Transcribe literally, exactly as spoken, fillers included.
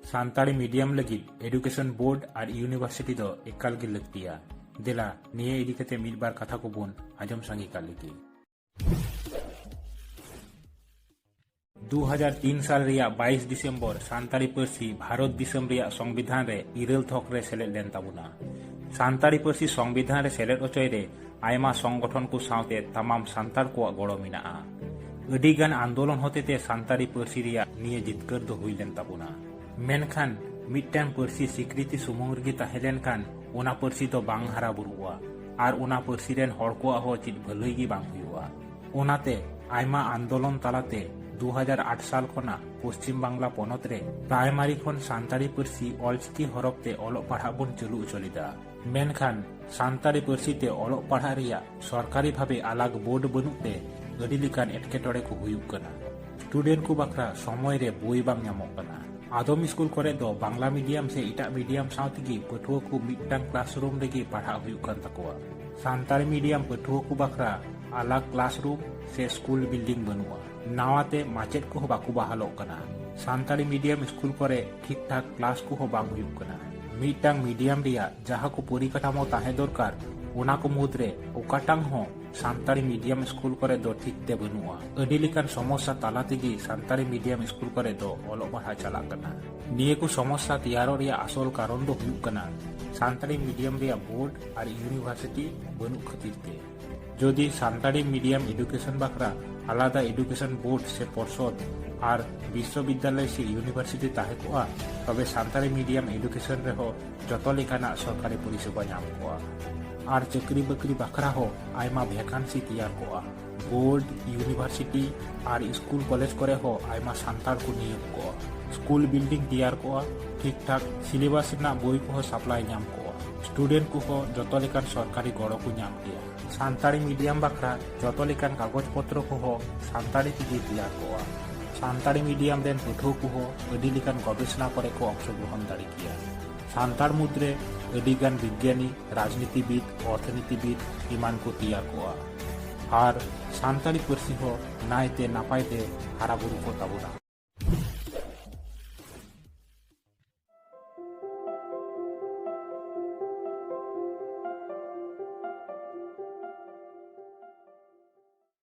Santali medium ᱞᱟᱹᱜᱤᱫ education board ᱟᱨ university ᱫᱚ ᱮᱠᱟᱞ ᱜᱮ ᱞᱟᱹᱠᱛᱤᱭᱟ᱾ ᱫᱮᱞᱟ, ᱱᱤᱭᱟᱹ ᱤᱫᱤ ᱠᱟᱛᱮ ᱢᱤᱫ ᱵᱟᱨ ᱠᱟᱛᱷᱟ ᱠᱚᱵᱚᱱ ᱟᱸᱡᱚᱢ ᱥᱟᱸᱜᱮ ᱠᱟᱜ ᱞᱮᱜᱮ᱾ ᱫᱩ ᱦᱟᱡᱟᱨ ᱛᱤᱱ ᱥᱟᱞ ᱨᱮᱭᱟᱜ ᱵᱟᱭᱤᱥ ᱰᱤᱥᱮᱢᱵᱚᱨ ᱥᱟᱱᱛᱟᱲᱤ ᱯᱟᱹᱨᱥᱤ ᱵᱷᱟᱨᱚᱛ ᱫᱤᱥᱚᱢ ᱨᱮᱭᱟᱜ ᱥᱚᱝᱵᱤᱫᱷᱟᱱ ᱨᱮ ᱤᱨᱟᱹᱞ ᱛᱷᱚᱠ ᱨᱮ ᱥᱮᱞᱮᱫ ᱞᱮᱱ ᱛᱟᱵᱚᱱᱟ᱾ ᱥᱟᱱᱛᱟᱲᱤ ᱯᱟᱹᱨᱥᱤ ᱥᱚᱝᱵᱤᱫᱷᱟᱱ ᱨᱮ ᱥᱮᱞᱮᱫ ᱚᱪᱚᱭ ᱨᱮ ᱟᱭᱢᱟ ᱥᱚᱝᱜᱚᱴᱷᱚᱱ ᱠᱚ ᱥᱟᱶᱛᱮ ᱛᱟᱢᱟᱢ ᱥᱟᱱᱛᱟᱲ ᱠᱚᱣᱟᱜ ᱜᱚᱲᱚ ᱢᱮᱱᱟᱜᱼᱟ᱾ ᱟᱹᱰᱤ ᱜᱟᱱ ᱟᱱᱫᱳᱞᱚᱱ ᱦᱚᱛᱮᱛᱮ ᱥᱟᱱᱛᱟᱲᱤ ᱯᱟᱹᱨᱥᱤ ᱨᱮᱭᱟᱜ ᱱᱤᱭᱟᱹ ᱡᱤᱛᱠᱟᱹᱨ ᱫᱚ ᱦᱩᱭ ᱞᱮᱱ ᱛᱟᱵᱚᱱᱟ᱾ ᱢᱮᱱᱠᱷᱟᱱ ᱢᱤᱫᱴᱟᱝ ᱯᱟᱹᱨᱥᱤ ᱥᱤᱠᱨᱤᱛᱤ ᱥᱩᱢᱩᱝ ᱨᱮᱜᱮ ᱛᱟᱦᱮᱸ ᱞᱮᱱᱠᱷᱟᱱ ᱚᱱᱟ ᱯᱟᱹᱨᱥᱤ ᱫᱚ ᱵᱟᱝ ᱦᱟᱨᱟ ᱵᱩᱨᱩᱜᱼᱟ ᱟᱨ ᱚᱱᱟ ᱯᱟᱹᱨᱥᱤ ᱨᱮᱱ ᱦᱚᱲ ᱠᱚᱣᱟᱜ ᱦᱚᱸ ᱪᱮᱫ ᱵᱷᱟᱹᱞᱟᱹᱭ ᱜᱮ ᱵᱟᱝ ᱦᱩᱭᱩᱜᱼᱟ᱾ ᱚᱱᱟᱛᱮ ᱟᱭᱢᱟ ᱟᱱᱫᱳᱞᱚᱱ ᱛᱟᱞᱟᱛᱮ ᱫᱩ ᱦᱟᱡᱟᱨ ᱟᱴ ᱥᱟᱞ ᱠᱷᱚᱱᱟᱜ ᱯᱚᱥᱪᱤᱢ ᱵᱟᱝᱞᱟ ᱯᱚᱱᱚᱛ ᱨᱮ ᱯᱨᱟᱭᱢᱟᱨᱤ ᱠᱷᱚᱱ ᱥᱟᱱᱛᱟᱲᱤ ᱯᱟᱹᱨᱥᱤ ᱚᱞᱪᱤᱠᱤ ᱦᱚᱨᱚᱯ ᱛᱮ ᱚᱞᱚᱜ ᱯᱟᱲᱦᱟᱜ ᱵᱚᱱ ᱪᱟᱹᱞᱩ ᱚᱪᱚ ᱞᱮᱫᱟ᱾ ᱢᱮᱱᱠᱷᱟᱱ ᱥᱟᱱᱛᱟᱲᱤ ᱯᱟᱹᱨᱥᱤ ᱛᱮ ᱚᱞᱚᱜ ᱯᱟᱲᱦᱟᱜ ᱨᱮᱭᱟᱜ ᱥᱚᱨᱠᱟᱨᱤ ᱵᱷᱟᱵᱮ ᱟᱞᱟᱜᱽ ᱵᱳᱨᱰ ᱵᱟᱹᱱᱩᱜ ᱛᱮ ᱟᱹᱰᱤ ᱞᱮᱠᱟᱱ ᱮᱴᱠᱮᱴᱚᱬᱮ ᱠᱚ ᱦᱩᱭᱩᱜ ᱠᱟᱱᱟ᱾ ᱥᱴᱩᱰᱮᱱᱴ ᱠᱚ ᱵᱟᱠᱷᱨᱟ ᱥᱚᱢᱚᱭ ᱨᱮ ᱵᱳᱭ ᱵᱟᱝ ᱧᱟᱢᱚᱜ ᱠᱟᱱᱟ᱾ ᱟᱫᱚᱢ ᱥᱠᱩᱞ ᱠᱚᱨᱮ ᱫᱚ ᱵᱟᱝᱞᱟ ᱢᱤᱰᱤᱭᱟᱢ ᱥᱮ ᱮᱴᱟᱜ ᱢᱤᱰᱤᱭᱟᱢ ᱥᱟᱶ ᱛᱮᱜᱮ ᱯᱟᱹᱴᱷᱩᱣᱟᱹ ᱠᱚ ᱢᱤᱫᱴᱟᱝ ᱠᱞᱟᱥᱨᱩᱢ ᱨᱮᱜᱮ ᱯᱟᱲᱦᱟᱜ ᱦᱩᱭᱩᱜ ᱠᱟᱱ ᱛᱟᱠᱚᱣᱟ᱾ ᱥᱟᱱᱛᱟᱲᱤ ᱢᱤᱰᱤᱭᱟᱢ ᱯᱟᱹᱴᱷᱩᱣᱟᱹ ᱠᱚ ᱵᱟᱠᱷᱨᱟ ᱟᱞᱟᱜᱽ ᱠᱞᱟᱥᱨᱩᱢ ᱥᱮ ᱥᱠᱩᱞ ᱵᱤᱞᱰᱤᱝ ᱵᱟᱹᱱᱩᱜᱼᱟ᱾ ᱱᱟᱣᱟᱛᱮ ᱢᱟᱪᱮᱫ ᱠᱚᱦᱚᱸ ᱵᱟᱠᱚ ᱵᱟᱦᱟᱞᱚᱜ ᱠᱟᱱᱟ᱾ ᱥᱟᱱᱛᱟᱲᱤ ᱢᱤᱰᱤᱭᱟᱢ ᱥᱠᱩᱞ ᱠᱚᱨᱮ ᱴᱷᱤᱠ ᱴᱷᱟᱠ ᱠᱞᱟᱥ ᱠᱚᱦᱚᱸ ᱵᱟᱝ ᱦᱩᱭᱩᱜ ᱠᱟᱱᱟ᱾ ᱢᱤᱫᱴᱟᱝ ᱢᱤᱰᱤᱭᱟᱢ ᱨᱮᱭᱟᱜ ᱡᱟᱦᱟᱸ ᱠᱚ ᱯᱚᱨᱤᱠᱟᱴᱷᱟᱢᱳ ᱛᱟᱦᱮᱸ ᱫᱚᱨᱠᱟᱨ, ᱚᱱᱟ ᱠᱚ ᱢᱩᱫᱽᱨᱮ ᱚᱠᱟᱴᱟᱝ ᱦᱚᱸ ᱥᱟᱱᱛᱟᱲᱤ ᱢᱤᱰᱤᱭᱟᱢ ᱥᱠᱩᱞ ᱠᱚᱨᱮ ᱫᱚ ᱴᱷᱤᱠ ᱛᱮ ᱵᱟᱹᱱᱩᱜᱼᱟ᱾ ᱟᱹᱰᱤ ᱞᱮᱠᱟᱱ ᱥᱚᱢᱚᱥᱥᱟ ᱛᱟᱞᱟ ᱛᱮᱜᱮ ᱥᱟᱱᱛᱟᱲᱤ ᱢᱤᱰᱤᱭᱟᱢ ᱥᱠᱩᱞ ᱠᱚᱨᱮ ᱫᱚ ᱚᱞᱚᱜ ᱯᱟᱲᱦᱟᱜ ᱪᱟᱞᱟᱜ ᱠᱟᱱᱟ᱾ ᱱᱤᱭᱟᱹ ᱠᱚ ᱥᱚᱢᱚᱥᱥᱟ ᱛᱮᱭᱟᱨᱚᱜ ᱨᱮᱭᱟᱜ ᱟᱥᱚᱞ ᱠᱟᱨᱚᱱ ᱫᱚ ᱦᱩᱭᱩᱜ ᱠᱟᱱᱟ ᱥᱟᱱᱛᱟᱲᱤ ᱢᱤᱰᱤᱭᱟᱢ ᱨᱮᱭᱟᱜ ᱵᱳᱨᱰ ᱟᱨ ᱤᱭᱩᱱᱤᱵᱷᱟᱨᱥᱤᱴᱤ ᱵᱟᱹᱱᱩᱜ ᱠᱷᱟᱹᱛᱤᱨ ᱛᱮ᱾ ᱡᱩᱫᱤ ᱥᱟᱱᱛᱟᱲᱤ ᱢᱤᱰᱤᱭᱟᱢ ᱮᱰᱩᱠᱮᱥᱚᱱ ᱵᱟᱠᱷᱨᱟ ᱟᱞᱟᱫᱟ ᱮᱰᱩᱠᱮᱥᱚᱱ ᱵᱳᱨᱰ ᱥᱮ ᱯᱚᱨᱥᱚᱫ ᱟᱨ ᱵᱤᱥᱥᱚᱵᱤᱫᱽᱫᱟᱞᱚᱭ ᱥᱮ ᱤᱭᱩᱱᱤᱵᱷᱟᱨᱥᱤᱴᱤ ᱛᱟᱦᱮᱸ ᱠᱚᱜᱼᱟ, ᱛᱚᱵᱮ ᱥᱟᱱᱛᱟᱲᱤ ᱢᱤᱰᱤᱭᱟᱢ ᱮᱰᱩᱠᱮᱥᱚᱱ ᱨᱮᱦᱚᱸ ᱡᱚᱛᱚ ᱞᱮᱠᱟᱱᱟᱜ ᱥᱚᱨᱠᱟᱨᱤ ᱯᱚᱨᱤᱥᱮᱵᱟ ᱧᱟᱢ ᱠᱚᱜᱼᱟ᱾ ᱟᱨ ᱪᱟᱹᱠᱨᱤ ᱵᱟᱹᱠᱨᱤ ᱵᱟᱠᱷᱨᱟ ᱦᱚᱸ ᱟᱭᱢᱟ ᱵᱷᱮᱠᱟᱱᱥᱤ ᱛᱮᱭᱟᱨ ᱠᱚᱜᱼᱟ᱾ ᱵᱳᱨᱰ, ᱤᱭᱩᱱᱤᱵᱷᱟᱨᱥᱤᱴᱤ ᱟᱨ ᱥᱠᱩᱞ ᱠᱚᱞᱮᱡᱽ ᱠᱚᱨᱮ ᱦᱚᱸ ᱟᱭᱢᱟ ᱥᱟᱱᱛᱟᱲ ᱠᱚ ᱱᱤᱭᱳᱜᱽ ᱠᱚᱜᱼᱟ᱾ ᱥᱠᱩᱞ ᱵᱤᱞᱰᱤᱝ ᱛᱮᱭᱟᱨ ᱠᱚᱜᱼᱟ, ᱴᱷᱤᱠ ᱴᱷᱟᱠ ᱥᱤᱞᱮᱵᱟᱥ ᱨᱮᱱᱟᱜ ᱵᱳᱭ ᱠᱚᱦᱚᱸ ᱥᱟᱯᱞᱟᱭ ᱧᱟᱢ ᱠᱚᱜᱼᱟ᱾ ᱥᱴᱩᱰᱮᱱᱴ ᱠᱚᱦᱚᱸ ᱡᱚᱛᱚ ᱞᱮᱠᱟᱱ ᱥᱚᱨᱠᱟᱨᱤ ᱜᱚᱲᱚ ᱠᱚ ᱧᱟᱢ ᱠᱮᱭᱟ᱾ ᱥᱟᱱᱛᱟᱲᱤ ᱢᱤᱰᱤᱭᱟᱢ ᱵᱟᱠᱷᱨᱟ ᱡᱚᱛᱚ ᱞᱮᱠᱟᱱ ᱠᱟᱜᱚᱡᱽ ᱯᱚᱛᱨᱚ ᱠᱚᱦᱚᱸ ᱥᱟᱱᱛᱟᱲᱤ ᱛᱮᱜᱮ ᱛᱮᱭᱟᱨ ᱠᱚᱜᱼᱟ᱾ ᱥᱟᱱᱛᱟᱲᱤ ᱢᱤᱰᱤᱭᱟᱢ ᱨᱮᱱ ᱯᱟᱹᱴᱷᱩᱣᱟᱹ ᱠᱚᱦᱚᱸ ᱟᱹᱰᱤ ᱞᱮᱠᱟᱱ ᱜᱚᱵᱮᱥᱚᱱᱟ ᱠᱚᱨᱮ ᱠᱚ ᱚᱝᱥᱚᱜᱨᱚᱦᱚᱱ ᱫᱟᱲᱮ ᱠᱮᱭᱟ᱾ ᱥᱟᱱᱛᱟᱲ ᱢᱩᱫᱽᱨᱮ ᱟᱹᱰᱤ ᱜᱟᱱ ᱵᱤᱜᱽᱜᱟᱱᱤ, ᱨᱟᱡᱽᱱᱤᱛᱤᱵᱤᱫ, ᱚᱨᱛᱷᱚᱱᱤᱛᱤᱵᱤᱫ ᱮᱢᱟᱱ ᱠᱚ ᱛᱮᱭᱟᱨ ᱠᱚᱜᱼᱟ᱾ ᱟᱨ ᱥᱟᱱᱛᱟᱲᱤ ᱯᱟᱹᱨᱥᱤ ᱦᱚᱸ ᱱᱟᱭᱛᱮ ᱱᱟᱯᱟᱭ ᱛᱮ ᱦᱟᱨᱟ ᱵᱩᱨᱩ ᱠᱚᱜ ᱛᱟᱵᱚᱱᱟ᱾